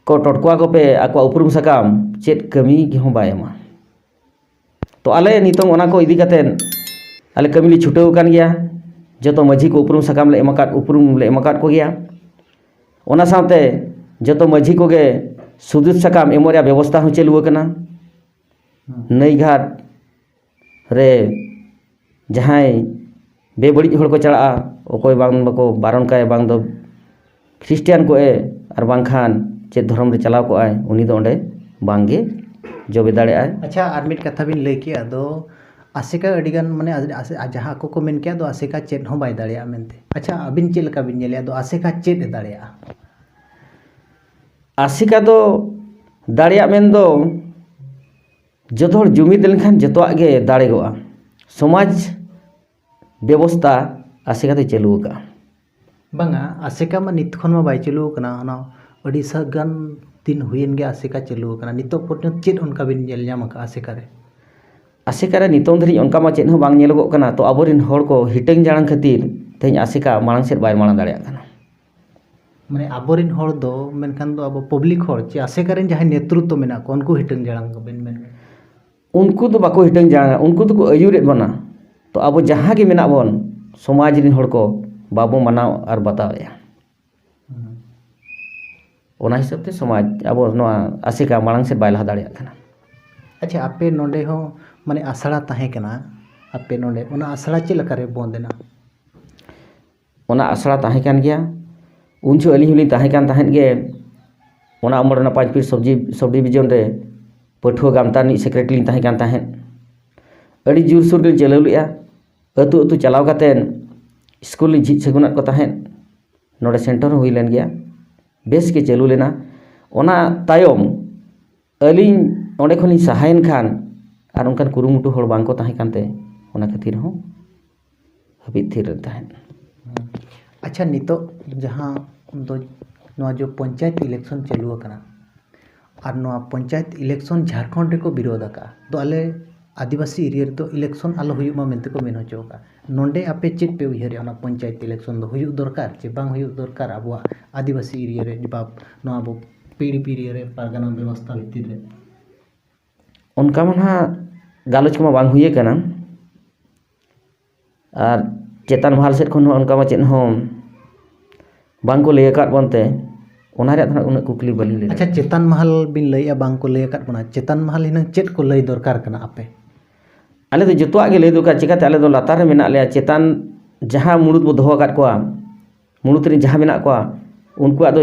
ᱠᱚ ᱴᱚᱴᱠᱚᱣᱟ ᱠᱚᱯᱮ, ᱟᱠᱚᱣᱟᱜ ᱩᱯᱨᱩᱢ ᱥᱟᱠᱟᱢ ᱪᱮᱫ ᱠᱟᱹᱢᱤ ᱜᱮᱦᱚᱸ ᱵᱟᱭ ᱮᱢᱟ᱾ ᱛᱚ ᱟᱞᱮ ᱱᱤᱛᱚᱝ ᱚᱱᱟ ᱠᱚ ᱤᱫᱤ ᱠᱟᱛᱮᱫ ᱟᱞᱮ ᱠᱟᱹᱢᱤ ᱞᱮ ᱪᱷᱩᱴᱟᱹᱣ ᱟᱠᱟᱱ ᱜᱮᱭᱟ᱾ ᱡᱚᱛᱚ ᱢᱟᱹᱡᱷᱤ ᱠᱚ ᱩᱯᱨᱩᱢ ᱥᱟᱠᱟᱢ ᱞᱮ ᱮᱢ ᱟᱠᱟᱫ, ᱩᱯᱨᱩᱢ ᱞᱮ ᱮᱢ ᱟᱠᱟᱫ ᱠᱚᱜᱮᱭᱟ᱾ ᱚᱱᱟ ᱥᱟᱶᱛᱮ ᱡᱚᱛᱚ ᱢᱟᱹᱡᱷᱤ ᱠᱚᱜᱮ ᱥᱩᱫᱩᱫ ᱥᱟᱠᱟᱢ ᱮᱢᱚᱜ ᱨᱮᱭᱟᱜ ᱵᱮᱵᱚᱥᱛᱷᱟ ᱦᱚᱸ ᱪᱟᱹᱞᱩ ᱟᱠᱟᱱᱟ᱾ ᱱᱟᱹᱭ ᱜᱷᱟᱴ ᱨᱮ ᱡᱟᱦᱟᱸᱭ ᱵᱮᱵᱟᱹᱲᱤᱡ ᱦᱚᱲ ᱠᱚ ᱪᱟᱞᱟᱜᱼᱟ, ᱚᱠᱚᱭ ᱵᱟᱝ ᱵᱟᱠᱚ ᱵᱟᱨᱚᱱ ᱠᱟᱭ, ᱵᱟᱝ ᱫᱚ ᱠᱷᱨᱤᱥᱴᱟᱱ ᱠᱚᱜᱼᱮ ᱟᱨ ᱵᱟᱝᱠᱷᱟᱱ ᱪᱮᱫ ᱫᱷᱚᱨᱚᱢ ᱨᱮ ᱪᱟᱞᱟᱣ ᱠᱚᱜᱼᱟᱭ, ᱩᱱᱤ ᱫᱚ ᱚᱸᱰᱮ ᱵᱟᱝᱜᱮ ᱡᱚᱵᱮ ᱫᱟᱲᱮᱭᱟᱜᱼᱟᱭ᱾ ᱟᱪᱪᱷᱟ, ᱟᱨ ᱢᱤᱫ ᱠᱟᱛᱷᱟ ᱵᱤᱱ ᱞᱟᱹᱭ ᱠᱮᱜᱼᱟ, ᱫᱚ ᱟᱥᱮᱠᱟ ᱟᱹᱰᱤᱜᱟᱱ, ᱢᱟᱱᱮ ᱟᱥᱮ- ᱡᱟᱦᱟᱸ ᱟᱠᱚ ᱠᱚ ᱢᱮᱱ ᱠᱮᱜᱼᱟ, ᱫᱚ ᱟᱥᱮᱠᱟ ᱪᱮᱫ ᱦᱚᱸ ᱵᱟᱭ ᱫᱟᱲᱮᱭᱟᱜᱼᱟ ᱢᱮᱱᱛᱮ᱾ ᱟᱪᱪᱷᱟ, ᱟᱹᱵᱤᱱ ᱪᱮᱫ ᱞᱮᱠᱟ ᱵᱤᱱ ᱧᱮᱞᱮᱜᱼᱟ, ᱫᱚ ᱟᱥᱮᱠᱟ ᱪᱮᱫ ᱮ ᱫᱟᱲᱮᱭᱟᱜᱼᱟ? ᱟᱥᱮᱠᱟ ᱫᱚ ᱫᱟᱲᱮᱭᱟᱜ ᱢᱮᱱ ᱫᱚ ᱡᱚᱛᱚ ᱦᱚᱲ ᱡᱩᱢᱤᱫ ᱞᱮᱱᱠᱷᱟᱱ ᱡᱚᱛᱚᱣᱟᱜ ᱜᱮ ᱫᱟᱲᱮᱜᱚᱜᱼᱟ᱾ ᱥᱚᱢᱟᱡᱽ ᱵᱮᱵᱚᱥᱛᱟ ᱟᱥᱮᱠᱟ ᱫᱚᱭ ᱪᱟᱹᱞᱩ ᱟᱠᱟᱫᱼᱟ᱾ ᱵᱟᱝᱟ, ᱟᱥᱮᱠᱟ ᱢᱟ ᱱᱤᱛ ᱠᱷᱚᱱ ᱢᱟ ᱵᱟᱭ ᱪᱟᱹᱞᱩ ᱟᱠᱟᱱᱟ, ᱚᱱᱟ ᱟᱹᱰᱤ ᱥᱟᱹᱜᱟᱱ ᱫᱤᱱ ᱦᱩᱭᱮᱱ ᱜᱮᱭᱟ ᱟᱥᱮᱠᱟ ᱪᱟᱹᱞᱩ ᱟᱠᱟᱱᱟ, ᱱᱤᱛᱚᱜ ᱯᱚᱨᱡᱚᱱᱛᱚ ᱪᱮᱫ ᱚᱱᱠᱟ ᱵᱤᱱ ᱧᱮᱞ ᱧᱟᱢ ᱟᱠᱟᱫᱼᱟ ᱟᱥᱮᱠᱟ ᱨᱮ? ᱟᱥᱮᱠᱟ ᱨᱮ ᱱᱤᱛᱚᱝ ᱫᱷᱟᱹᱨᱤᱡ ᱚᱱᱠᱟ ᱢᱟ ᱪᱮᱫ ᱦᱚᱸ ᱵᱟᱝ ᱧᱮᱞᱚᱜᱚᱜ ᱠᱟᱱᱟ᱾ ᱛᱚ ᱟᱵᱚᱨᱮᱱ ᱦᱚᱲ ᱠᱚ ᱦᱤᱴᱟᱹᱝ ᱡᱟᱲᱟᱝ ᱠᱷᱟᱹᱛᱤᱨ ᱛᱮᱦᱮᱧ ᱟᱥᱮᱠᱟ ᱢᱟᱲᱟᱝ ᱥᱮᱫ ᱵᱟᱭ ᱢᱟᱲᱟᱝ ᱫᱟᱲᱮᱭᱟᱜ ᱠᱟᱱᱟ᱾ ᱢᱟᱱᱮ ᱟᱵᱚᱨᱮᱱ ᱦᱚᱲ ᱫᱚ, ᱢᱮᱱᱠᱷᱟᱱ ᱫᱚ ᱟᱵᱚ ᱯᱟᱵᱽᱞᱤᱠ ᱦᱚᱲ ᱪᱮ ᱟᱥᱮᱠᱟ ᱨᱮᱱ ᱡᱟᱦᱟᱸᱭ ᱱᱮᱛᱨᱩᱛᱛᱚ ᱢᱮᱱᱟᱜ ᱠᱚᱣᱟ, ᱩᱱᱠᱩ ᱦᱤᱴᱟᱹᱝ ᱡᱟᱲᱟᱝ ᱠᱚ ᱵᱮᱱ ᱢᱮᱱ? ᱩᱱᱠᱩ ᱫᱚ ᱵᱟᱠᱚ ᱦᱤᱴᱟᱹᱝ ᱡᱟᱲᱟᱝᱟ, ᱩᱱᱠᱩ ᱫᱚᱠᱚ ᱟᱹᱭᱩᱨᱮᱫ ᱵᱚᱱᱟ᱾ ᱛᱚ ᱟᱵᱚ ᱡᱟᱦᱟᱸ ᱜᱮ ᱢᱮᱱᱟᱜ ᱵᱚᱱ, ᱥᱚᱢᱟᱡᱽ ᱨᱮᱱ ᱦᱚᱲ ᱠᱚ ᱵᱟᱵᱚ ᱢᱟᱱᱟᱣ ᱟᱨ ᱵᱟᱛᱟᱣᱮᱫᱼᱟ᱾ ᱦᱩᱸ᱾ ᱚᱱᱟ ᱦᱤᱥᱟᱹᱵ ᱛᱮ ᱥᱚᱢᱟᱡᱽ ᱟᱵᱚ ᱱᱚᱣᱟ ᱟᱥᱮᱠᱟ ᱢᱟᱲᱟᱝ ᱥᱮᱫ ᱵᱟᱭ ᱞᱟᱦᱟ ᱫᱟᱲᱮᱭᱟᱜ ᱠᱟᱱᱟ᱾ ᱟᱪᱪᱷᱟ, ᱟᱯᱮ ᱱᱚᱰᱮ ᱦᱚᱸ ᱢᱟᱱᱮ ᱟᱥᱲᱟ ᱛᱟᱦᱮᱸ ᱠᱟᱱᱟ, ᱟᱯᱮ ᱱᱚᱰᱮ ᱚᱱᱟ ᱟᱥᱲᱟ ᱪᱮᱫ ᱞᱮᱠᱟ ᱨᱮ ᱵᱚᱱᱫ ᱮᱱᱟ? ᱚᱱᱟ ᱟᱥᱲᱟ ᱛᱟᱦᱮᱸ ᱠᱟᱱ ᱜᱮᱭᱟ᱾ ᱩᱱ ᱡᱚᱦᱚᱜ ᱟᱹᱞᱤᱧ ᱦᱚᱸᱞᱤᱧ ᱛᱟᱦᱮᱸ ᱠᱟᱱ ᱛᱟᱦᱮᱸᱫ ᱜᱮ, ᱚᱱᱟ ᱩᱢᱚᱞ ᱨᱮᱱᱟᱜ ᱯᱟᱸᱪᱯᱤᱲ ᱥᱚᱵᱽ ᱰᱤᱵᱷᱤᱡᱚᱱ ᱨᱮ ᱯᱟᱹᱴᱷᱩᱣᱟᱹ ᱜᱟᱶᱛᱟ ᱨᱤᱱᱤᱡ ᱥᱮᱠᱨᱮᱴᱟᱨᱤ ᱞᱤᱧ ᱛᱟᱦᱮᱸ ᱠᱟᱱ ᱛᱟᱦᱮᱸᱫ᱾ ᱟᱹᱰᱤ ᱡᱳᱨᱥᱳᱨ ᱜᱮᱞᱤᱧ ᱪᱟᱹᱞᱟᱹᱣ ᱞᱮᱫᱼᱟ᱾ ᱟᱹᱛᱩ ᱟᱹᱛᱩ ᱪᱟᱞᱟᱣ ᱠᱟᱛᱮᱫ ᱥᱠᱩᱞ ᱞᱤᱧ ᱡᱷᱤᱡ ᱥᱟᱹᱜᱩᱱᱟᱫ ᱠᱚ ᱛᱟᱦᱮᱸᱫ᱾ ᱱᱚᱰᱮ ᱥᱮᱱᱴᱟᱨ ᱦᱚᱸ ᱦᱩᱭ ᱞᱮᱱ ᱜᱮᱭᱟ, ᱵᱮᱥ ᱜᱮ ᱪᱟᱹᱞᱩ ᱞᱮᱱᱟ᱾ ᱚᱱᱟ ᱛᱟᱭᱚᱢ ᱟᱹᱞᱤᱧ ᱚᱸᱰᱮ ᱠᱷᱚᱱ ᱞᱤᱧ ᱥᱟᱦᱟᱭᱮᱱ ᱠᱷᱟᱱ ᱟᱨ ᱚᱱᱠᱟᱱ ᱠᱩᱨᱩᱢᱩᱴᱩ ᱦᱚᱲ ᱵᱟᱝ ᱠᱚ ᱛᱟᱦᱮᱸ ᱠᱟᱱᱛᱮ ᱚᱱᱟ ᱠᱷᱟᱹᱛᱤᱨ ᱦᱚᱸ ᱦᱟᱹᱯᱤᱫ ᱛᱷᱤᱨ ᱨᱮ ᱛᱟᱦᱮᱸᱫ᱾ ᱟᱪᱪᱷᱟ, ᱱᱤᱛᱚᱜ ᱡᱟᱦᱟᱸ ᱫᱚ ᱱᱚᱣᱟ ᱡᱚ ᱯᱚᱧᱪᱟᱭᱮᱛ ᱤᱞᱮᱠᱥᱚᱱ ᱪᱟᱹᱞᱩ ᱟᱠᱟᱱᱟ, ᱟᱨ ᱱᱚᱣᱟ ᱯᱚᱧᱪᱟᱭᱮᱛ ᱤᱞᱮᱠᱥᱚᱱ ᱡᱷᱟᱲᱠᱷᱚᱸᱰ ᱨᱮᱠᱚ ᱵᱤᱨᱳᱫᱷ ᱟᱠᱟᱫᱼᱟ, ᱫᱚ ᱟᱞᱮ ᱟᱹᱫᱤᱵᱟᱹᱥᱤ ᱮᱨᱤᱭᱟ ᱨᱮᱫᱚ ᱤᱞᱮᱠᱥᱚᱱ ᱟᱞᱚ ᱦᱩᱭᱩᱜ ᱢᱟ ᱢᱮᱱᱛᱮ ᱠᱚ ᱢᱮᱱ ᱦᱚᱪᱚ ᱟᱠᱟᱫᱼᱟ᱾ ᱱᱚᱰᱮ ᱟᱯᱮ ᱪᱮᱫ ᱯᱮ ᱩᱭᱦᱟᱹᱨᱮᱫᱼᱟ, ᱚᱱᱟ ᱯᱚᱧᱪᱟᱭᱮᱛ ᱤᱞᱮᱠᱥᱚᱱ ᱫᱚ ᱦᱩᱭᱩᱜ ᱫᱚᱨᱠᱟᱨ ᱪᱮ ᱵᱟᱝ ᱦᱩᱭᱩᱜ ᱫᱚᱨᱠᱟᱨ ᱟᱵᱚᱣᱟᱜ ᱟᱹᱫᱤᱵᱟᱹᱥᱤ ᱮᱨᱤᱭᱟ ᱨᱮ, ᱵᱟ ᱱᱚᱣᱟ ᱟᱵᱚ ᱯᱤᱲᱦᱤ ᱯᱤᱲᱦᱤ ᱨᱮ ᱯᱟᱨᱜᱟᱱᱟ ᱵᱮᱵᱚᱥᱛᱷᱟ ᱵᱷᱤᱛᱤᱨ ᱨᱮ? ᱚᱱᱠᱟ ᱢᱟ ᱱᱟᱦᱟᱜ ᱜᱟᱞᱚᱪ ᱠᱚᱢᱟ ᱵᱟᱝ ᱦᱩᱭ ᱟᱠᱟᱱᱟ, ᱟᱨ ᱪᱮᱛᱟᱱ ᱢᱟᱦᱟᱞ ᱥᱮᱫ ᱠᱷᱚᱱ ᱦᱚᱸ ᱚᱱᱠᱟ ᱢᱟ ᱪᱮᱫ ᱦᱚᱸ ᱵᱟᱝ ᱠᱚ ᱞᱟᱹᱭ ᱟᱠᱟᱫ ᱵᱚᱱᱛᱮ ᱚᱱᱟ ᱨᱮᱭᱟᱜ ᱫᱚ ᱱᱟᱦᱟᱜ ᱩᱱᱟᱹᱜ ᱠᱩᱠᱞᱤ ᱵᱟᱹᱞᱤᱧ ᱞᱟᱹᱭ ᱟᱪᱪᱷᱟ, ᱫᱟᱲᱮᱭᱟᱜᱼᱟ᱾ ᱪᱮᱛᱟᱱ ᱢᱟᱦᱟᱞ ᱵᱤᱱ ᱞᱟᱹᱭᱮᱫᱼᱟ ᱵᱟᱝ ᱠᱚ ᱞᱟᱹᱭ ᱟᱠᱟᱫ ᱵᱚᱱᱟ, ᱪᱮᱛᱟᱱ ᱢᱟᱦᱟᱞ ᱦᱩᱱᱟᱹᱝ ᱪᱮᱫ ᱠᱚ ᱞᱟᱹᱭ ᱫᱚᱨᱠᱟᱨ ᱠᱟᱱᱟ ᱟᱯᱮ? ᱟᱞᱮ ᱫᱚ ᱡᱚᱛᱚᱣᱟᱜ ᱜᱮ ᱞᱟᱹᱭ ᱫᱚᱨᱠᱟᱨ, ᱪᱤᱠᱟᱹᱛᱮ ᱟᱞᱮ ᱫᱚ ᱞᱟᱛᱟᱨ ᱨᱮ ᱢᱮᱱᱟᱜ ᱞᱮᱭᱟ, ᱪᱮᱛᱟᱱ ᱡᱟᱦᱟᱸ ᱢᱩᱲᱩᱫ ᱵᱚ ᱫᱚᱦᱚ ᱟᱠᱟᱫ ᱠᱚᱣᱟ, ᱢᱩᱲᱩᱫ ᱨᱮ ᱡᱟᱦᱟᱸ ᱢᱮᱱᱟᱜ ᱠᱚᱣᱟ, ᱩᱱᱠᱩᱣᱟᱜ ᱫᱚ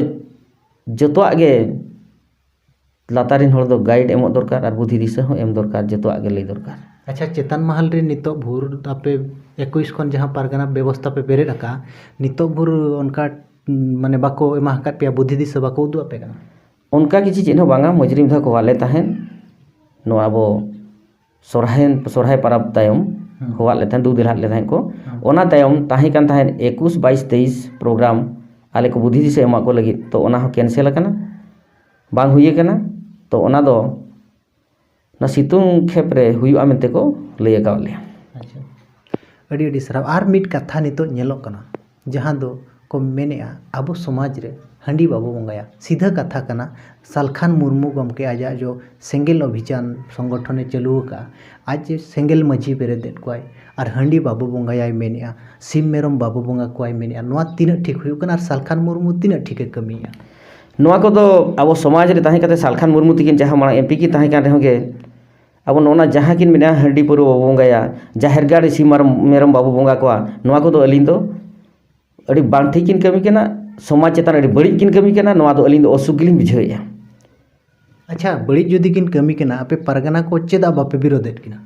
ᱡᱚᱛᱚᱣᱟᱜ ᱜᱮ ᱞᱟᱛᱟᱨ ᱨᱮᱱ ᱦᱚᱲ ᱫᱚ ᱜᱟᱭᱤᱰ ᱮᱢᱚᱜ ᱫᱚᱨᱠᱟᱨ ᱟᱨ ᱵᱩᱫᱷᱤ ᱫᱤᱥᱟᱹ ᱦᱚᱸ ᱮᱢ ᱫᱚᱨᱠᱟᱨ, ᱡᱚᱛᱚᱣᱟᱜ ᱜᱮ ᱞᱟᱹᱭ ᱫᱚᱨᱠᱟᱨ᱾ ᱟᱪᱪᱷᱟ, ᱪᱮᱛᱟᱱ ᱢᱟᱦᱟᱞ ᱨᱮ ᱱᱤᱛᱚᱜ ᱵᱷᱳᱨ ᱟᱯᱮ ᱮᱠᱩᱥ ᱠᱷᱚᱱ ᱡᱟᱦᱟᱸ ᱯᱟᱨᱜᱟᱱᱟ ᱵᱮᱵᱚᱥᱛᱷᱟ ᱯᱮ ᱵᱮᱨᱮᱫ ᱟᱠᱟᱫᱼᱟ, ᱱᱤᱛᱚᱜ ᱵᱷᱳᱨ ᱚᱱᱠᱟ, ᱩᱸ, ᱢᱟᱱᱮ ᱵᱟᱠᱚ ᱮᱢᱟ ᱟᱠᱟᱫ ᱯᱮᱭᱟ, ᱵᱩᱫᱷᱤ ᱫᱤᱥᱟᱹ ᱵᱟᱠᱚ ᱩᱫᱩᱜ ᱟᱯᱮ ᱠᱟᱱᱟ? ᱚᱱᱠᱟ ᱠᱤᱪᱷᱩ ᱪᱮᱫ ᱦᱚᱸ ᱵᱟᱝᱟ, ᱢᱟᱹᱡᱷᱤ ᱢᱤᱫ ᱫᱷᱟᱣ ᱠᱚ ᱦᱚᱦᱚᱣᱟᱫ ᱞᱮ ᱛᱟᱦᱮᱸᱫ, ᱱᱚᱣᱟ ᱟᱵᱚ ᱥᱚᱨᱦᱟᱭ, ᱥᱚᱨᱦᱟᱭ ᱯᱟᱨᱟᱵᱽ ᱛᱟᱭᱚᱢ ᱦᱩᱸ᱾ ᱦᱚᱦᱚᱣᱟᱫ ᱞᱮ ᱛᱟᱦᱮᱸᱫ, ᱫᱩ ᱫᱤᱱ ᱞᱟᱦᱟ ᱞᱮ ᱛᱟᱦᱮᱸᱫ ᱠᱚ᱾ ᱦᱩᱸ᱾ ᱚᱱᱟ ᱛᱟᱭᱚᱢ ᱛᱟᱦᱮᱸ ᱠᱟᱱ ᱛᱟᱦᱮᱸᱫ ᱮᱠᱩᱥ, ᱵᱟᱭᱤᱥ, ᱛᱮᱭᱤᱥ ᱯᱨᱳᱜᱨᱟᱢ ᱟᱞᱮ ᱠᱚ ᱵᱩᱫᱷᱤ ᱫᱤᱥᱟᱹ ᱮᱢᱟ ᱠᱚ ᱞᱟᱹᱜᱤᱫ, ᱛᱚ ᱚᱱᱟ ᱦᱚᱸ ᱠᱮᱱᱥᱮᱞ ᱟᱠᱟᱱᱟ᱾ ᱵᱟᱝ ᱦᱩᱭ ᱟᱠᱟᱱᱟ᱾ ᱛᱚ ᱚᱱᱟ ᱫᱚ ᱚᱱᱟ ᱥᱤᱛᱩᱝ ᱠᱷᱮᱯ ᱨᱮ ᱦᱩᱭᱩᱜᱼᱟ ᱢᱮᱱᱛᱮ ᱠᱚ ᱞᱟᱹᱭ ᱟᱠᱟᱣᱟᱫ ᱞᱮᱭᱟ᱾ ᱟᱪᱪᱷᱟ, ᱟᱹᱰᱤ ᱟᱹᱰᱤ ᱥᱟᱨᱦᱟᱣ᱾ ᱟᱨ ᱢᱤᱫ ᱠᱟᱛᱷᱟ ᱱᱤᱛᱚᱜ ᱧᱮᱞᱚᱜ ᱠᱟᱱᱟ, ᱡᱟᱦᱟᱸ ᱫᱚ ᱠᱚ ᱢᱮᱱᱮᱫᱼᱟ, ᱟᱵᱚ ᱥᱚᱢᱟᱡᱽ ᱨᱮ ᱦᱟᱺᱰᱤ ᱵᱟᱵᱚ ᱵᱚᱸᱜᱟᱭᱟ᱾ ᱥᱤᱫᱷᱟᱹ ᱠᱟᱛᱷᱟ ᱠᱟᱱᱟ, ᱥᱟᱞᱠᱷᱟᱱ ᱢᱩᱨᱢᱩ ᱜᱚᱢᱠᱮ ᱟᱡᱟᱜ ᱡᱚ ᱥᱮᱸᱜᱮᱞ ᱚᱵᱷᱤᱡᱟᱱ ᱥᱚᱝᱜᱚᱴᱷᱚᱱᱮ ᱪᱟᱹᱞᱩ ᱟᱠᱟᱫᱼᱟ, ᱟᱡ ᱥᱮᱸᱜᱮᱞ ᱢᱟᱹᱡᱷᱤ ᱵᱮᱨᱮᱫᱮᱫ ᱠᱚᱣᱟᱭ ᱟᱨ ᱦᱟᱺᱰᱤ ᱵᱟᱵᱚ ᱵᱚᱸᱜᱟᱭᱟᱭ ᱢᱮᱱᱮᱫᱼᱟ, ᱥᱤᱢ ᱢᱮᱨᱚᱢ ᱵᱟᱵᱚ ᱵᱚᱸᱜᱟ ᱠᱚᱣᱟᱭ ᱢᱮᱱᱮᱫᱼᱟ᱾ ᱱᱚᱣᱟ ᱛᱤᱱᱟᱹᱜ ᱴᱷᱤᱠ ᱦᱩᱭᱩᱜ ᱠᱟᱱᱟ ᱟᱨ ᱥᱟᱞᱠᱷᱟᱱ ᱢᱩᱨᱢᱩ ᱛᱤᱱᱟᱹᱜ ᱴᱷᱤᱠᱮ ᱠᱟᱹᱢᱤᱭᱮᱫᱼᱟ? ᱱᱚᱣᱟ ᱠᱚᱫᱚ ᱟᱵᱚ ᱥᱚᱢᱟᱡᱽ ᱨᱮ ᱛᱟᱦᱮᱸ ᱠᱟᱛᱮ ᱥᱟᱞᱠᱷᱟᱱ ᱢᱩᱨᱢᱩ ᱛᱤᱠᱤᱱ ᱡᱟᱦᱟᱸ ᱢᱟᱲᱟᱝ ᱮᱢ ᱯᱤ ᱠᱤᱱ ᱛᱟᱦᱮᱸ ᱠᱟᱱ ᱨᱮᱦᱚᱸ ᱜᱮ, ᱟᱵᱚ ᱱᱚᱜᱼᱚ ᱱᱟ ᱡᱟᱦᱟᱸ ᱠᱤᱱ ᱢᱮᱱᱮᱫᱼᱟ, ᱦᱟᱺᱰᱤ ᱯᱟᱹᱣᱨᱟᱹ ᱵᱟᱵᱚ ᱵᱚᱸᱜᱟᱭᱟ, ᱡᱟᱦᱮᱨ ᱜᱟᱲ ᱨᱮ ᱥᱤᱢ ᱢᱮᱨᱚᱢ, ᱢᱮᱨᱚᱢ ᱵᱟᱵᱚ ᱵᱚᱸᱜᱟ ᱠᱚᱣᱟ, ᱱᱚᱣᱟ ᱠᱚᱫᱚ ᱟᱹᱞᱤᱧ ᱫᱚ ᱟᱹᱰᱤ ᱵᱟᱝ ᱴᱷᱤᱠ ᱠᱤᱱ ᱠᱟᱹᱢᱤ ᱠᱟᱱᱟ, ᱥᱚᱢᱟᱡᱽ ᱪᱮᱛᱟᱱ ᱟᱹᱰᱤ ᱵᱟᱹᱲᱤᱡ ᱠᱤᱱ ᱠᱟᱹᱢᱤ ᱠᱟᱱᱟ, ᱱᱚᱣᱟ ᱫᱚ ᱟᱹᱞᱤᱧ ᱫᱚ ᱚᱥᱩᱠ ᱜᱮᱞᱤᱧ ᱵᱩᱡᱷᱟᱹᱣᱮᱫᱼᱟ᱾ ᱟᱪᱪᱷᱟ, ᱵᱟᱹᱲᱤᱡ ᱡᱩᱫᱤ ᱠᱤᱱ ᱠᱟᱹᱢᱤ ᱠᱟᱱᱟ, ᱟᱯᱮ ᱯᱟᱨᱜᱟᱱᱟ ᱠᱚ ᱪᱮᱫᱟᱜ ᱵᱟᱯᱮ ᱵᱤᱨᱳᱫᱮᱫ ᱠᱤᱱᱟ?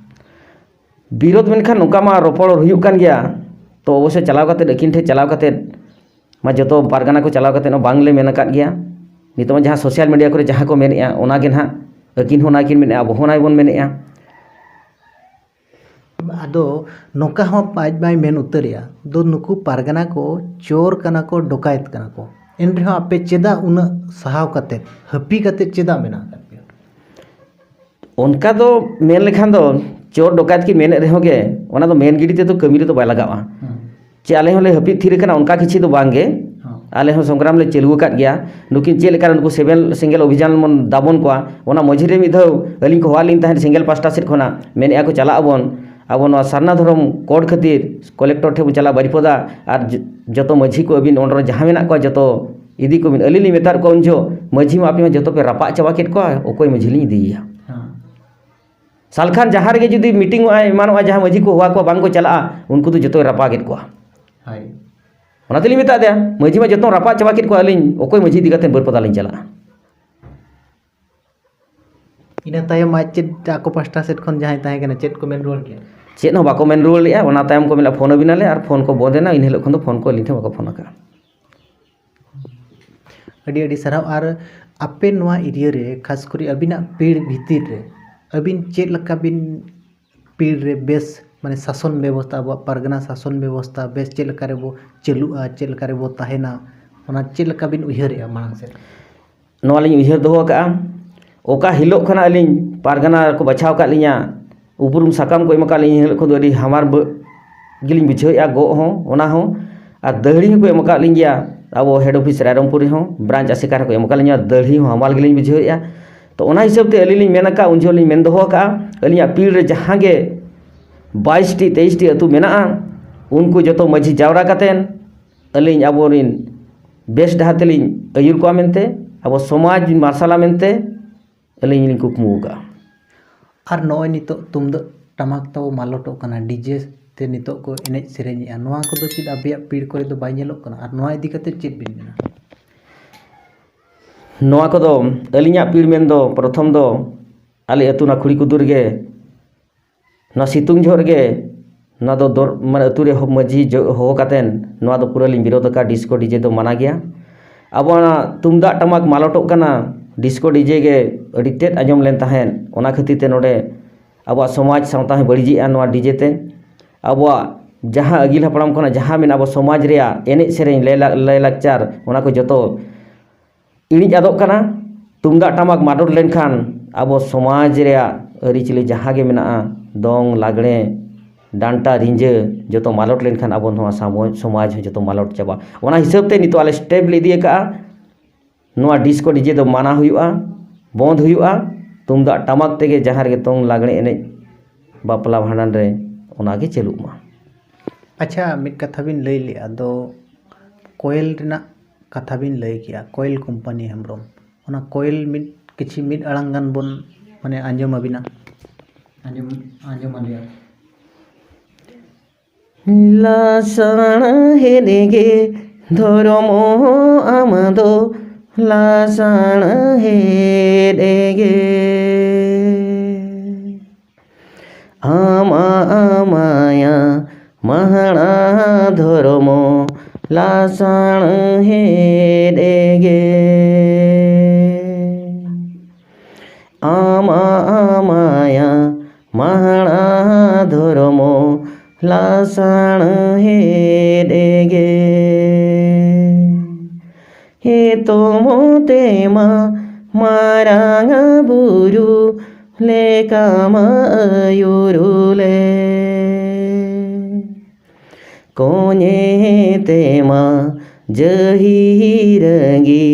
ᱵᱤᱨᱳᱫ ᱢᱮᱱᱠᱷᱟᱱ ᱱᱚᱝᱠᱟ ᱢᱟ ᱨᱚᱯᱚᱲ ᱦᱩᱭᱩᱜ ᱠᱟᱱ ᱜᱮᱭᱟ, ᱛᱚ ᱚᱵᱚᱥᱥᱳᱭ ᱪᱟᱞᱟᱣ ᱠᱟᱛᱮᱫ, ᱟᱹᱠᱤᱱ ᱴᱷᱮᱱ ᱪᱟᱞᱟᱣ ᱠᱟᱛᱮᱫ ᱢᱟ ᱡᱚᱛᱚ ᱯᱟᱨᱜᱟᱱᱟ ᱠᱚ ᱪᱟᱞᱟᱣ ᱠᱟᱛᱮᱫ ᱦᱚᱸ ᱵᱟᱝᱞᱮ ᱢᱮᱱ ᱟᱠᱟᱫ ᱜᱮᱭᱟ᱾ ᱱᱤᱛᱚᱜ ᱢᱟ ᱡᱟᱦᱟᱸ ᱥᱳᱥᱟᱞ ᱢᱤᱰᱤᱭᱟ ᱠᱚᱨᱮ ᱡᱟᱦᱟᱸ ᱠᱚ ᱢᱮᱱᱮᱫᱼᱟ, ᱚᱱᱟ ᱜᱮ ᱱᱟᱦᱟᱜ ᱟᱹᱠᱤᱱ ᱦᱚᱸ ᱚᱱᱟ ᱜᱮᱠᱤᱱ ᱢᱮᱱᱮᱫᱼᱟ, ᱟᱵᱚ ᱦᱚᱸ ᱚᱱᱟ ᱜᱮᱵᱚᱱ ᱢᱮᱱᱮᱫᱼᱟ᱾ ᱟᱫᱚ ᱱᱚᱝᱠᱟ ᱦᱚᱸ ᱟᱡ ᱢᱟᱭ ᱢᱮᱱ ᱩᱛᱟᱹᱨᱮᱜᱼᱟ, ᱫᱚ ᱱᱩᱠᱩ ᱯᱟᱨᱜᱟᱱᱟ ᱠᱚ ᱪᱳᱨ ᱠᱟᱱᱟ ᱠᱚ, ᱰᱚᱠᱟᱭᱮᱛ ᱠᱟᱱᱟ ᱠᱚ, ᱮᱱ ᱨᱮᱦᱚᱸ ᱟᱯᱮ ᱪᱮᱫᱟᱜ ᱩᱱᱟᱹᱜ ᱥᱟᱦᱟᱣ ᱠᱟᱛᱮᱫ, ᱦᱟᱹᱯᱤ ᱠᱟᱛᱮᱫ ᱪᱮᱫᱟᱜ ᱢᱮᱱᱟᱜ ᱟᱠᱟᱫ ᱯᱮᱭᱟ? ᱚᱱᱠᱟ ᱫᱚ ᱢᱮᱱ ᱞᱮᱠᱷᱟᱱ ᱫᱚ ᱪᱳᱨ ᱰᱚᱠᱟᱭᱮᱛ ᱠᱤᱱ ᱢᱮᱱᱮᱫ ᱨᱮᱦᱚᱸ ᱜᱮ, ᱚᱱᱟ ᱫᱚ ᱢᱮᱱ ᱜᱤᱰᱤ ᱛᱮᱫᱚ ᱠᱟᱹᱢᱤ ᱨᱮᱫᱚ ᱵᱟᱭ ᱞᱟᱜᱟᱜᱼᱟ᱾ ᱦᱩᱸ᱾ ᱪᱮ ᱟᱞᱮ ᱦᱚᱸᱞᱮ ᱦᱟᱹᱯᱤᱫ ᱛᱷᱤᱨ ᱟᱠᱟᱱᱟ, ᱚᱱᱠᱟ ᱠᱤᱪᱷᱩ ᱫᱚ ᱵᱟᱝ ᱜᱮ᱾ ᱦᱚᱸ᱾ ᱟᱞᱮ ᱦᱚᱸ ᱥᱚᱝᱜᱨᱟᱢ ᱞᱮ ᱪᱟᱹᱞᱩ ᱟᱠᱟᱫ ᱜᱮᱭᱟ᱾ ᱱᱩᱠᱤᱱ ᱪᱮᱫ ᱞᱮᱠᱟ ᱱᱩᱠᱩ ᱥᱮᱵᱮᱞ ᱥᱮᱸᱜᱮᱞ ᱚᱵᱷᱤᱡᱟᱱ ᱵᱚᱱ ᱫᱟᱵᱚᱱ ᱠᱚᱣᱟ, ᱚᱱᱟ ᱢᱟᱹᱡᱷᱤ ᱨᱮ ᱢᱤᱫ ᱫᱷᱟᱣ ᱟᱹᱞᱤᱧ ᱠᱚ ᱦᱚᱦᱚᱣᱟᱫ ᱞᱤᱧ ᱛᱟᱦᱮᱸᱫ ᱥᱮᱸᱜᱮᱞ ᱯᱟᱥᱴᱟ ᱥᱮᱫ ᱠᱷᱚᱱᱟᱜ, ᱢᱮᱱᱮᱫᱼᱟ ᱠᱚ ᱪᱟᱞᱟᱜ ᱟᱵᱚᱱ, ᱟᱵᱚ ᱱᱚᱣᱟ ᱥᱟᱨᱱᱟ ᱫᱷᱚᱨᱚᱢ ᱠᱳᱰ ᱠᱷᱟᱹᱛᱤᱨ ᱠᱚᱞᱮᱠᱴᱚᱨ ᱴᱷᱮᱱ ᱵᱚᱱ ᱪᱟᱞᱟᱜᱼᱟ ᱵᱟᱨᱤᱯᱚᱫᱟ, ᱟᱨ ᱡ-, ᱡᱚᱛᱚ ᱢᱟᱹᱡᱷᱤ ᱠᱚ ᱟᱹᱵᱤᱱ ᱚᱸᱰᱮ ᱨᱮ ᱡᱟᱦᱟᱸ ᱢᱮᱱᱟᱜ ᱠᱚᱣᱟ ᱡᱚᱛᱚ ᱤᱫᱤ ᱠᱚᱵᱤᱱ᱾ ᱟᱹᱞᱤᱧ ᱞᱤᱧ ᱢᱮᱛᱟᱫ ᱠᱚᱣᱟ ᱩᱱ ᱡᱚᱦᱚᱜ, "ᱢᱟᱹᱡᱷᱤ ᱢᱟ ᱟᱯᱮ ᱢᱟ ᱡᱚᱛᱚ ᱯᱮ ᱨᱟᱯᱟᱜ ᱪᱟᱵᱟ ᱠᱮᱫ ᱠᱚᱣᱟ, ᱚᱠᱚᱭ ᱢᱟᱹᱡᱷᱤ ᱞᱤᱧ ᱤᱫᱤᱭᱮᱭᱟ?" ᱦᱮᱸ᱾ ᱥᱟᱞᱠᱷᱟᱱ ᱡᱟᱦᱟᱸ ᱨᱮᱜᱮ ᱡᱩᱫᱤ ᱢᱤᱴᱤᱝᱚᱜᱼᱟᱭ, ᱮᱢᱟᱱᱚᱜᱼᱟᱭ, ᱡᱟᱦᱟᱸ ᱢᱟᱹᱡᱷᱤ ᱠᱚ ᱦᱚᱦᱚ ᱟᱠᱚᱣᱟ, ᱵᱟᱝ ᱠᱚ ᱪᱟᱞᱟᱜᱼᱟ, ᱩᱱᱠᱩ ᱫᱚ ᱡᱚᱛᱚᱭ ᱨᱟᱯᱟᱜᱮᱫ ᱠᱚᱣᱟ᱾ ᱦᱳᱭ᱾ ᱚᱱᱟ ᱛᱮᱞᱤᱧ ᱢᱮᱛᱟᱫ ᱫᱮᱭᱟ, "ᱢᱟᱹᱡᱷᱤ ᱢᱟ ᱡᱚᱛᱚᱢ ᱨᱟᱯᱟᱜ ᱪᱟᱵᱟ ᱠᱮᱫ ᱠᱚᱣᱟ, ᱟᱹᱞᱤᱧ ᱚᱠᱚᱭ ᱢᱟᱹᱡᱷᱤ ᱤᱫᱤ ᱠᱟᱛᱮ ᱵᱟᱹᱨᱯᱟᱫᱟ ᱞᱤᱧ ᱪᱟᱞᱟᱜᱼᱟ?" ᱤᱱᱟᱹ ᱛᱟᱭᱚᱢ ᱟᱡ ᱪᱮᱫ ᱟᱠᱚ ᱯᱟᱥᱴᱟ ᱥᱮᱫ ᱠᱷᱚᱱ ᱡᱟᱦᱟᱸᱭ ᱛᱟᱦᱮᱸ ᱠᱟᱱᱟ, ᱪᱮᱫ ᱠᱚ ᱢᱮᱱ ᱨᱩᱣᱟᱹᱲ ᱠᱮᱜᱼᱟ? ᱪᱮᱫ ᱦᱚᱸ ᱵᱟᱠᱚ ᱢᱮᱱ ᱨᱩᱣᱟᱹᱲ ᱞᱮᱜᱼᱟ᱾ ᱚᱱᱟ ᱛᱟᱭᱚᱢ ᱠᱚ ᱢᱮᱱᱟ, "ᱯᱷᱳᱱ ᱟᱹᱵᱤᱱᱟᱞᱮ", ᱟᱨ ᱯᱷᱳᱱ ᱠᱚ ᱵᱚᱱᱫ ᱮᱱᱟ᱾ ᱤᱱᱟᱹ ᱦᱤᱞᱳᱜ ᱠᱷᱚᱱ ᱫᱚ ᱯᱷᱳᱱ ᱠᱚ ᱟᱹᱞᱤᱧ ᱴᱷᱮᱱ ᱵᱟᱠᱚ ᱯᱷᱳᱱ ᱟᱠᱟᱫᱼᱟ᱾ ᱟᱹᱰᱤ ᱟᱹᱰᱤ ᱥᱟᱨᱦᱟᱣ᱾ ᱟᱨ ᱟᱯᱮ ᱱᱚᱣᱟ ᱮᱨᱤᱭᱟ ᱨᱮ, ᱠᱷᱟᱥ ᱠᱚᱨᱮ ᱟᱹᱵᱤᱱᱟᱜ ᱯᱤᱲ ᱵᱷᱤᱛᱤᱨ ᱨᱮ, ᱟᱹᱵᱤᱱ ᱪᱮᱫ ᱞᱮᱠᱟ ᱵᱤᱱ ᱯᱤᱲ ᱨᱮ ᱵᱮᱥ, ᱢᱟᱱᱮ, ᱥᱟᱥᱚᱱ ᱵᱮᱵᱚᱥᱛᱷᱟ, ᱟᱵᱚᱣᱟᱜ ᱯᱟᱨᱜᱟᱱᱟ ᱥᱟᱥᱚᱱ ᱵᱮᱵᱚᱥᱛᱷᱟ ᱵᱮᱥ ᱪᱮᱫ ᱞᱮᱠᱟ ᱨᱮᱵᱚ ᱪᱟᱹᱞᱩᱜᱼᱟ, ᱪᱮᱫ ᱞᱮᱠᱟ ᱨᱮᱵᱚ ᱛᱟᱦᱮᱱᱟ, ᱚᱱᱟ ᱪᱮᱫ ᱞᱮᱠᱟ ᱵᱤᱱ ᱩᱭᱦᱟᱹᱨᱮᱜᱼᱟ ᱢᱟᱲᱟᱝ ᱥᱮᱫ? ᱱᱚᱣᱟ ᱞᱤᱧ ᱩᱭᱦᱟᱹᱨ ᱫᱚᱦᱚ ᱟᱠᱟᱫᱼᱟ, ᱚᱠᱟ ᱦᱤᱞᱳᱜ ᱠᱷᱚᱱᱟᱜ ᱟᱹᱞᱤᱧ ᱯᱟᱨᱜᱟᱱᱟ ᱠᱚ ᱵᱟᱪᱷᱟᱣ ᱟᱠᱟᱫ ᱞᱤᱧᱟ, ᱩᱯᱨᱩᱢ ᱥᱟᱠᱟᱢ ᱠᱚ ᱮᱢ ᱟᱠᱟᱫ ᱞᱤᱧᱟ, ᱮᱱ ᱦᱤᱞᱳᱜ ᱠᱷᱚᱱ ᱫᱚ ᱟᱹᱰᱤ ᱦᱟᱢᱟᱨ ᱵᱟᱹ- ᱜᱮᱞᱤᱧ ᱵᱩᱡᱷᱟᱹᱣᱮᱫᱼᱟ, ᱜᱚᱜ ᱦᱚᱸ, ᱚᱱᱟ ᱦᱚᱸ, ᱟᱨ ᱫᱟᱹᱦᱲᱤ ᱦᱚᱸᱠᱚ ᱮᱢ ᱟᱠᱟᱫ ᱞᱤᱧ ᱜᱮᱭᱟ᱾ ᱟᱵᱚ head office ᱨᱟᱭᱨᱚᱝᱯᱩᱨ ᱨᱮᱦᱚᱸ branch ᱟᱥᱮᱠᱟ ᱨᱮᱠᱚ ᱮᱢ ᱟᱠᱟᱫ ᱞᱤᱧᱟ, ᱫᱟᱹᱦᱲᱤ ᱦᱚᱸ ᱦᱟᱢᱟᱞ ᱜᱮᱞᱤᱧ ᱵᱩᱡᱷᱟᱹᱣᱮᱫᱼᱟ᱾ ᱛᱚ, ᱚᱱᱟ ᱦᱤᱥᱟᱹᱵ ᱛᱮ ᱟᱹᱞᱤᱧ ᱞᱤᱧ ᱢᱮᱱ ᱟᱠᱟᱫ, ᱩᱱ ᱡᱚᱦᱚᱜ ᱞᱤᱧ ᱢᱮᱱ ᱫᱚᱦᱚ ᱟᱠᱟᱫᱼᱟ, ᱟᱹᱞᱤᱧᱟᱜ ᱯᱤᱲ ᱨᱮ ᱡᱟᱦᱟᱸ ᱜᱮ ᱵᱟᱭᱤᱥ ᱴᱤ, ᱛᱮᱭᱤᱥ ᱴᱤ ᱟᱹᱛᱩ ᱢᱮᱱᱟᱜᱼᱟ, ᱩᱱᱠᱩ ᱡᱚᱛᱚ ᱢᱟᱹᱡᱷᱤ ᱡᱟᱣᱨᱟ ᱠᱟᱛᱮᱫ ᱟᱹᱞᱤᱧ ᱟᱵᱚᱨᱤᱱ ᱵᱮᱥ ᱰᱟᱦᱟᱨ ᱛᱮᱞᱤᱧ ᱟᱹᱭᱩᱨ ᱠᱚᱣᱟ ᱢᱮᱱᱛᱮ, ᱟᱵᱚ ᱥᱚᱢᱟᱡᱽ ᱢᱟᱨᱥᱟᱞᱟ ᱢᱮᱱᱛᱮ ᱟᱹᱞᱤᱧ ᱞᱤᱧ ᱠᱩᱠᱢᱩ ᱟᱠᱟᱫᱼᱟ᱾ ᱟᱨ ᱱᱚᱜᱼᱚᱭ ᱱᱤᱛᱚᱜ ᱛᱩᱢᱫᱟᱹᱜ ᱴᱟᱢᱟᱠ ᱛᱟᱵᱚ ᱢᱟᱞᱚᱴᱚᱜ ᱠᱟᱱᱟ, DJ ᱛᱮ ᱱᱤᱛᱚᱜ ᱠᱚ ᱮᱱᱮᱡ ᱥᱮᱨᱮᱧᱮᱜᱼᱟ, ᱱᱚᱣᱟ ᱠᱚᱫᱚ ᱪᱮᱫ ᱟᱯᱮᱭᱟᱜ ᱯᱤᱲ ᱠᱚᱨᱮ ᱫᱚ ᱵᱟᱭ ᱧᱮᱞᱚᱜ ᱠᱟᱱᱟ? ᱟᱨ ᱱᱚᱣᱟ ᱤᱫᱤ ᱠᱟᱛᱮ ᱪᱮᱫ ᱵᱤᱱ ᱢᱮᱱᱟ? ᱱᱚᱣᱟ ᱠᱚᱫᱚ ᱟᱹᱞᱤᱧᱟᱜ ᱯᱤᱲ ᱢᱮᱱ ᱫᱚ ᱯᱨᱚᱛᱷᱚᱢ ᱫᱚ ᱟᱞᱮ ᱟᱹᱛᱩ ᱚᱱᱟ ᱠᱷᱩᱲᱤ ᱠᱩᱫᱩ ᱨᱮᱜᱮ ᱱᱚᱣᱟ ᱥᱤᱛᱩᱝ ᱡᱚᱦᱚᱜ ᱨᱮᱜᱮ ᱱᱚᱣᱟ ᱫᱚ ᱫᱚᱨ-, ᱢᱟᱱᱮ ᱟᱹᱛᱩ ᱨᱮ ᱦᱚ-, ᱢᱟᱹᱡᱷᱤ ᱡᱚ-, ᱦᱚᱦᱚ ᱠᱟᱛᱮᱱ ᱱᱚᱣᱟ ᱫᱚ ᱯᱩᱨᱟᱹ ᱞᱤᱧ ᱵᱤᱨᱳᱫ ᱟᱠᱟᱫᱼᱟ, disco DJ ᱫᱚ ᱢᱟᱱᱟ ᱜᱮᱭᱟ᱾ ᱟᱵᱚᱣᱟᱜ ᱚᱱᱟ ᱛᱩᱢᱫᱟᱜ ᱴᱟᱢᱟᱠ ᱢᱟᱞᱚᱴᱚᱜ ᱠᱟᱱᱟ, disco DJ ᱜᱮ ᱟᱹᱰᱤ ᱛᱮᱫ ᱟᱸᱡᱚᱢ ᱞᱮᱱ ᱛᱟᱦᱮᱸᱫ, ᱚᱱᱟ ᱠᱷᱟᱹᱛᱤᱨ ᱛᱮ ᱱᱚᱰᱮ ᱟᱵᱚᱣᱟᱜ ᱥᱚᱢᱟᱡᱽ ᱥᱟᱶᱛᱟ ᱦᱚᱸ ᱵᱟᱹᱲᱤᱡᱮᱜᱼᱟ ᱱᱚᱣᱟ DJ ᱛᱮ᱾ ᱟᱵᱚᱣᱟᱜ ᱡᱟᱦᱟᱸ ᱟᱹᱜᱤᱞ ᱦᱟᱯᱲᱟᱢ ᱠᱷᱚᱱᱟᱜ ᱡᱟᱦᱟᱸ ᱢᱮᱱᱟᱜ ᱟᱵᱚ ᱥᱚᱢᱟᱡᱽ ᱨᱮᱭᱟᱜ ᱮᱱᱮᱡ ᱥᱮᱨᱮᱧ, ᱞᱟᱭ-, ᱞᱟᱭ-ᱞᱟᱠᱪᱟᱨ, ᱚᱱᱟ ᱠᱚ ᱡᱚᱛᱚ ᱤᱬᱤᱡ ᱟᱫᱚᱜ ᱠᱟᱱᱟ᱾ ᱛᱩᱢᱫᱟᱜ ᱴᱟᱢᱟᱠ ᱢᱟᱞᱚᱴ ᱞᱮᱱᱠᱷᱟᱱ ᱟᱵᱚ ᱥᱚᱢᱟᱡᱽ ᱨᱮᱭᱟᱜ ᱟᱹᱨᱤᱪᱟᱹᱞᱤ ᱡᱟᱦᱟᱸ ᱜᱮ ᱢᱮᱱᱟᱜᱼᱟ, ᱫᱚᱝ, ᱞᱟᱜᱽᱲᱮ, ᱰᱟᱱᱴᱟ, ᱨᱤᱸᱡᱟᱹ, ᱡᱚᱛᱚ ᱢᱟᱞᱚᱴ ᱞᱮᱱᱠᱷᱟᱱ ᱟᱵᱚ ᱱᱚᱣᱟ ᱥᱟᱢᱚ-, ᱥᱚᱢᱟᱡᱽ ᱦᱚᱸ ᱡᱚᱛᱚ ᱢᱟᱞᱚᱴ ᱪᱟᱵᱟᱜᱼᱟ᱾ ᱚᱱᱟ ᱦᱤᱥᱟᱹᱵ ᱛᱮ ᱱᱤᱛᱚᱜ ᱟᱞᱮ step ᱞᱮ ᱤᱫᱤ ᱟᱠᱟᱫᱼᱟ, ᱱᱚᱣᱟ disco DJ ᱫᱚ ᱢᱟᱱᱟ ᱦᱩᱭᱩᱜᱼᱟ, ᱵᱚᱱᱫ ᱦᱩᱭᱩᱜᱼᱟ᱾ ᱛᱩᱢᱫᱟᱜ ᱴᱟᱢᱟᱠ ᱛᱮᱜᱮ ᱡᱟᱦᱟᱸ ᱨᱮᱜᱮ ᱫᱚᱝ ᱞᱟᱜᱽᱲᱮ ᱮᱱᱮᱡ, ᱵᱟᱯᱞᱟ ᱵᱷᱟᱸᱰᱟᱱ ᱨᱮ ᱚᱱᱟ ᱜᱮ ᱪᱟᱹᱞᱩᱜ ᱢᱟ᱾ ᱟᱪᱪᱷᱟ, ᱢᱤᱫ ᱠᱟᱛᱷᱟ ᱵᱤᱱ ᱞᱟᱹᱭ ᱞᱮᱜᱼᱟ, ᱟᱫᱚ ᱠᱚᱭᱮᱞ ᱨᱮᱱᱟᱜ ᱠᱟᱛᱷᱟ ᱵᱤᱱ ᱞᱟᱹᱭ ᱠᱮᱜᱼᱟ, ᱠᱚᱭᱮᱞ ᱠᱳᱢᱯᱟᱱᱤ ᱦᱮᱢᱵᱨᱚᱢ, ᱚᱱᱟ ᱠᱚᱭᱮᱞ ᱢᱤᱫ ᱠᱤᱪᱷᱤ ᱢᱤᱫ ᱟᱲᱟᱝ ᱜᱟᱱ ᱵᱚᱱ ᱢᱟᱱᱮ ᱟᱸᱡᱚᱢ ᱟᱹᱵᱤᱱᱟ, ᱟᱸᱡᱚᱢ, ᱟᱸᱡᱚᱢ ᱟᱞᱮᱭᱟ᱾ ᱞᱟᱥᱟᱬᱦᱮᱫ ᱜᱮ ᱫᱷᱚᱨᱚᱢ ᱟᱢ ᱫᱚ, ᱞᱟᱥᱟᱬᱦᱮᱫ ᱜᱮ᱾ ᱟᱢᱟᱜ ᱢᱟᱭᱟ ᱢᱟᱦᱟᱲᱟ ᱫᱷᱚᱨᱚᱢ ᱞᱟᱥᱟᱬᱦᱮᱫ ᱜᱮ᱾ ᱟᱢᱟᱜ ᱢᱟᱭᱟ ᱢᱟᱦᱟᱲᱟ ᱫᱷᱚᱨᱚᱢ ᱞᱟᱥᱟᱬᱦᱮᱫ ᱜᱮ᱾ ᱮᱛᱚᱢ ᱛᱮᱢᱟ ᱢᱟᱨᱟᱝ ᱵᱩᱨᱩ ᱞᱮᱠᱟᱢ ᱟᱹᱭᱩᱨ ᱞᱮᱫ᱾ ᱠᱚᱧᱮ ᱛᱮᱢᱟ ᱡᱟᱹᱦᱤᱨᱟᱹᱜᱤ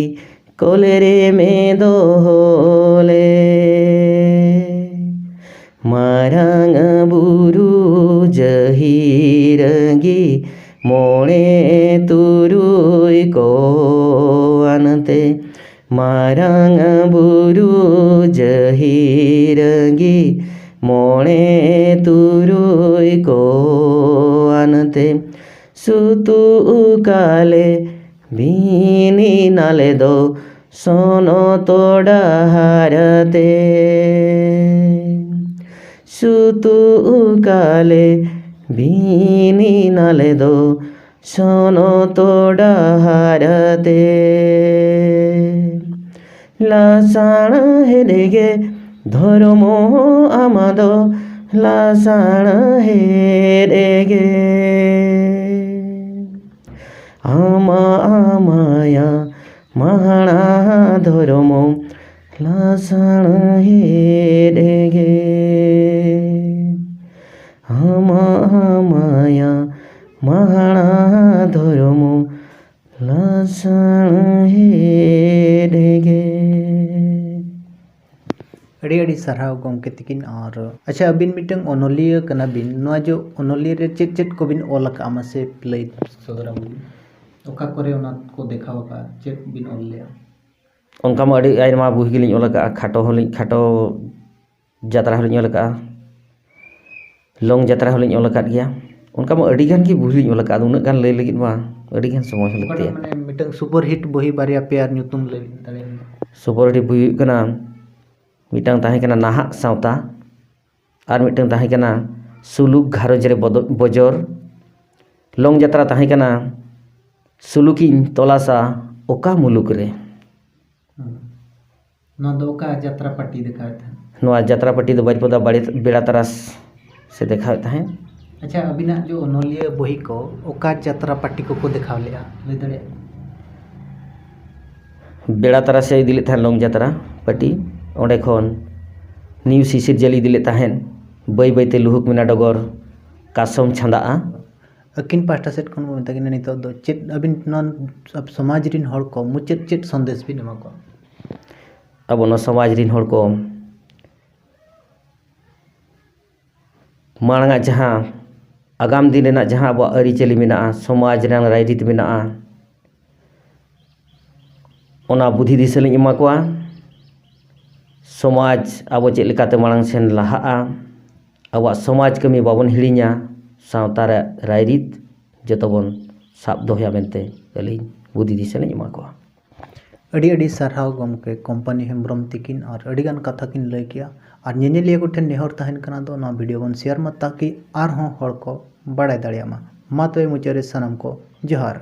ᱠᱚᱞ ᱨᱮᱢ ᱫᱚᱦᱚ ᱞᱮᱫ᱾ ᱢᱟᱨᱟᱝ ᱵᱩᱨᱩ ᱡᱟᱹᱦᱤᱨᱟᱹᱜᱤ ᱢᱚᱬᱮ ᱛᱩᱨᱩᱭ ᱠᱚ ᱟᱱᱛᱮ, ᱢᱟᱨᱟᱝ ᱵᱩᱨᱩ ᱡᱟᱹᱦᱤᱨᱟᱹᱜᱤ ᱢᱚᱬᱮ ᱛᱩᱨᱩᱭ ᱠᱚ ᱟᱱᱛᱮ, ᱥᱩᱛᱩᱜ ᱠᱟᱞᱮ ᱵᱤᱱᱤᱱᱟᱞᱮ ᱫᱚ ᱥᱚᱱᱚᱛ ᱰᱟᱦᱟᱨ ᱛᱮ᱾ ᱥᱩᱛᱩᱜ ᱠᱟᱞᱮ ᱵᱤᱱᱤᱱᱟᱞᱮ ᱫᱚ ᱥᱚᱱᱚᱛ ᱰᱟᱦᱟᱨ ᱛᱮ᱾ ᱞᱟᱥᱟᱬᱦᱮᱫ ᱜᱮ ᱫᱷᱚᱨᱢᱚ ᱟᱢᱟ ᱫᱚ ᱞᱟᱥᱟᱬᱦᱮᱫ ᱜᱮ᱾ ᱟᱢᱟ ᱟᱢᱟᱭᱟ ᱢᱟᱦᱟᱲᱟ ᱫᱷᱚᱨᱢᱚ ᱞᱟᱥᱟᱬᱦᱮᱫ ᱜᱮ᱾ ᱟᱢᱟ ᱟᱢᱟᱭᱟ ᱢᱟᱦᱟᱲᱟ ᱫᱷᱚᱨᱢᱚ ᱞᱟᱥᱟᱬᱦᱮᱫ ᱜᱮ᱾ ᱟᱹᱰᱤ ᱟᱹᱰᱤ ᱥᱟᱨᱦᱟᱣ ᱜᱚᱢᱠᱮ ᱛᱤᱠᱤᱱ᱾ ᱟᱨ ᱟᱪᱪᱷᱟ, ᱟᱹᱵᱤᱱ ᱢᱤᱫᱴᱟᱝ ᱚᱱᱚᱞᱤᱭᱟᱹ ᱠᱟᱱᱟ ᱵᱤᱱ, ᱱᱚᱣᱟ ᱡᱚ ᱚᱱᱚᱞᱤᱭᱟᱹ ᱨᱮ ᱪᱮᱫ ᱪᱮᱫ ᱠᱚᱵᱤᱱ ᱚᱞ ᱟᱠᱟᱫᱼᱟ, ᱢᱟᱥᱮ ᱞᱟᱹᱭ ᱥᱚᱫᱚᱨ ᱟᱵᱚᱱ ᱵᱤᱱ᱾ ᱚᱠᱟ ᱠᱚᱨᱮ ᱚᱱᱟ ᱠᱚ ᱫᱮᱠᱷᱟᱣ ᱟᱠᱟᱫᱼᱟ, ᱪᱮᱫ ᱵᱤᱱ ᱚᱞ ᱞᱮᱜᱼᱟ? ᱚᱱᱠᱟ ᱢᱟ ᱟᱹᱰᱤ ᱟᱭᱢᱟ ᱵᱳᱭ ᱜᱮᱞᱤᱧ ᱚᱞ ᱟᱠᱟᱫᱼᱟ, ᱠᱷᱟᱴᱚ ᱦᱚᱸᱞᱤᱧ, ᱠᱷᱟᱴᱚ ᱡᱟᱛᱨᱟ ᱦᱚᱸᱞᱤᱧ ᱚᱞ ᱟᱠᱟᱫᱼᱟ, ᱞᱚᱝ ᱡᱟᱛᱨᱟ ᱦᱚᱸᱞᱤᱧ ᱚᱞ ᱟᱠᱟᱫ ᱜᱮᱭᱟ᱾ ᱚᱱᱠᱟ ᱢᱟ ᱟᱹᱰᱤ ᱜᱟᱱ ᱜᱮ ᱵᱳᱭ ᱞᱤᱧ ᱚᱞ ᱟᱠᱟᱫᱼᱟ, ᱟᱫᱚ ᱩᱱᱟᱹᱜ ᱜᱟᱱ ᱞᱟᱹᱭ ᱞᱟᱹᱜᱤᱫ ᱢᱟ ᱟᱹᱰᱤ ᱜᱟᱱ ᱥᱚᱢᱚᱭ ᱦᱚᱸ ᱚᱠᱟᱴᱟᱜ ᱞᱟᱹᱠᱛᱤᱭᱟ᱾ ᱢᱟᱱᱮ ᱢᱤᱫᱴᱟᱝ ᱥᱩᱯᱟᱨ ᱦᱤᱴ ᱵᱳᱭ ᱵᱟᱨᱭᱟ ᱯᱮᱭᱟ ᱧᱩᱛᱩᱢ ᱞᱟᱹᱭ ᱫᱟᱲᱮᱭᱟᱜᱼᱟ? ᱥᱩᱯᱟᱨ ᱦᱤᱴ ᱵᱳᱭ ᱦᱩᱭᱩᱜ ᱠᱟᱱᱟ, ᱢᱤᱫᱴᱟᱝ ᱛᱟᱦᱮᱸ ᱠᱟᱱᱟ ᱱᱟᱦᱟᱜ ᱥᱟᱶᱛᱟ, ᱟᱨ ᱢᱤᱫᱴᱟᱝ ᱛᱟᱦᱮᱸ ᱠᱟᱱᱟ ᱥᱩᱞᱩᱠ ᱜᱷᱟᱨᱚᱸᱡᱽ ᱨᱮ ᱵᱚᱫᱚ-, ᱵᱚᱡᱚᱨ, ᱞᱚᱝ ᱡᱟᱛᱨᱟ ᱛᱟᱦᱮᱸ ᱠᱟᱱᱟ ᱥᱩᱞᱩᱠᱤᱧ ᱛᱚᱞᱟᱥᱟ ᱚᱠᱟ ᱢᱩᱞᱩᱠ ᱨᱮ᱾ ᱦᱩᱸ᱾ ᱱᱚᱣᱟ ᱫᱚ ᱚᱠᱟ ᱡᱟᱛᱨᱟ ᱯᱟᱨᱴᱤ ᱫᱮᱠᱷᱟᱣᱮᱫ ᱛᱟᱦᱮᱸᱫ? ᱱᱚᱣᱟ ᱡᱟᱛᱨᱟ ᱯᱟᱨᱴᱤ ᱫᱚ ᱵᱟᱨᱤᱯᱚᱫᱟ ᱵᱟᱲᱮ-, ᱵᱮᱲᱟ ᱛᱟᱨᱟᱥ ᱥᱮ ᱫᱮᱠᱷᱟᱣᱮᱫ ᱛᱟᱦᱮᱸᱫ᱾ ᱟᱪᱪᱷᱟ, ᱟᱹᱵᱤᱱᱟᱜ ᱡᱮ ᱚᱱᱚᱞᱤᱭᱟᱹ ᱵᱳᱭ ᱠᱚ ᱚᱠᱟ ᱡᱟᱛᱨᱟ ᱯᱟᱨᱴᱤ ᱠᱚᱠᱚ ᱫᱮᱠᱷᱟᱣ ᱞᱮᱜᱼᱟ, ᱞᱟᱹᱭ ᱫᱟᱲᱮᱭᱟᱜᱼᱟ? ᱵᱮᱲᱟ ᱛᱟᱨᱟᱥ ᱮ ᱤᱫᱤ ᱞᱮᱫ ᱛᱟᱦᱮᱸᱫ ᱞᱚᱝ ᱡᱟᱛᱨᱟ ᱯᱟᱹᱴᱤ᱾ ᱚᱸᱰᱮ ᱠᱷᱚᱱ ᱱᱤᱭᱩ ᱥᱤᱥᱤᱨ ᱡᱟᱹᱞᱤ ᱤᱫᱤ ᱞᱮᱫ ᱛᱟᱦᱮᱸᱫ ᱵᱟᱹᱭ ᱵᱟᱹᱭᱛᱮ ᱞᱩᱦᱩᱠ ᱢᱮᱱᱟ ᱰᱚᱜᱚᱨ ᱠᱟᱥᱚᱢ ᱪᱷᱟᱸᱫᱟᱜᱼᱟ᱾ ᱟᱹᱠᱤᱱ ᱯᱟᱦᱴᱟ ᱥᱮᱫ ᱠᱷᱚᱱ ᱵᱚᱱ ᱢᱮᱛᱟ ᱠᱤᱱᱟ ᱱᱤᱛᱚᱜ ᱫᱚ ᱪᱮᱫ ᱟᱹᱵᱤᱱ ᱱᱚᱣᱟ ᱥᱚᱢᱟᱡᱽ ᱨᱤᱱ ᱦᱚᱲ ᱠᱚ ᱢᱩᱪᱟᱹᱫ ᱪᱮᱫ ᱥᱚᱱᱫᱮᱥ ᱵᱤᱱ ᱮᱢᱟ ᱠᱚᱣᱟ? ᱟᱵᱚ ᱱᱚᱣᱟ ᱥᱚᱢᱟᱡᱽ ᱨᱤᱱ ᱦᱚᱲ ᱠᱚ ᱢᱟᱲᱟᱝᱟᱜ ᱡᱟᱦᱟᱸ ᱟᱜᱟᱢ ᱫᱤᱱ ᱨᱮᱱᱟᱜ ᱡᱟᱦᱟᱸ ᱟᱵᱚᱣᱟᱜ ᱟᱹᱨᱤᱪᱟᱹᱞᱤ ᱢᱮᱱᱟᱜᱼᱟ, ᱥᱚᱢᱟᱡᱽ ᱨᱮᱱᱟᱜ ᱨᱟᱭᱨᱤᱛ ᱢᱮᱱᱟᱜᱼᱟ, ᱚᱱᱟ ᱵᱩᱫᱷᱤ ᱫᱤᱥᱟᱹ ᱞᱤᱧ ᱮᱢᱟ ᱠᱚᱣᱟ᱾ ᱥᱚᱢᱟᱡᱽ ᱟᱵᱚ ᱪᱮᱫ ᱞᱮᱠᱟᱛᱮ ᱢᱟᱲᱟᱝ ᱥᱮᱱ ᱞᱟᱦᱟᱜᱼᱟ, ᱟᱵᱚᱣᱟᱜ ᱥᱚᱢᱟᱡᱽ ᱠᱟᱹᱢᱤ ᱵᱟᱵᱚᱱ ᱦᱤᱲᱤᱧᱟ, ᱥᱟᱶᱛᱟ ᱨᱮ ᱨᱟᱭᱨᱤᱛ ᱡᱚᱛᱚ ᱵᱚᱱ ᱥᱟᱵ ᱫᱚᱦᱚᱭᱟ ᱢᱮᱱᱛᱮ ᱟᱹᱞᱤᱧ ᱵᱩᱫᱷᱤ ᱫᱤᱥᱟᱹ ᱞᱤᱧ ᱮᱢᱟ ᱠᱚᱣᱟ᱾ ᱟᱹᱰᱤ ᱟᱹᱰᱤ ᱥᱟᱨᱦᱟᱣ ᱜᱚᱢᱠᱮ ᱠᱚᱢᱯᱟᱱᱤ ᱦᱮᱢᱵᱨᱚᱢ ᱛᱤᱠᱤᱱ, ᱟᱨ ᱟᱹᱰᱤᱜᱟᱱ ᱠᱟᱛᱷᱟ ᱠᱤᱱ ᱞᱟᱹᱭ ᱠᱮᱜᱼᱟ᱾ ᱟᱨ ᱧᱮᱧᱮᱞᱤᱭᱟᱹ ᱠᱚᱴᱷᱮᱱ ᱱᱮᱦᱚᱨ ᱛᱟᱦᱮᱱ ᱠᱟᱱᱟ ᱫᱚ ᱱᱚᱣᱟ ᱵᱷᱤᱰᱤᱭᱳ ᱵᱚᱱ ᱥᱮᱭᱟᱨ ᱢᱟ, ᱛᱟᱠᱤ ᱟᱨᱦᱚᱸ ᱦᱚᱲ ᱠᱚ ᱵᱟᱲᱟᱭ ᱫᱟᱲᱮᱭᱟᱜ ᱢᱟ᱾ ᱢᱟ ᱛᱚᱵᱮ ᱢᱩᱪᱟᱹᱫ ᱨᱮ ᱥᱟᱱᱟᱢ ᱠᱚ ᱡᱚᱦᱟᱨ᱾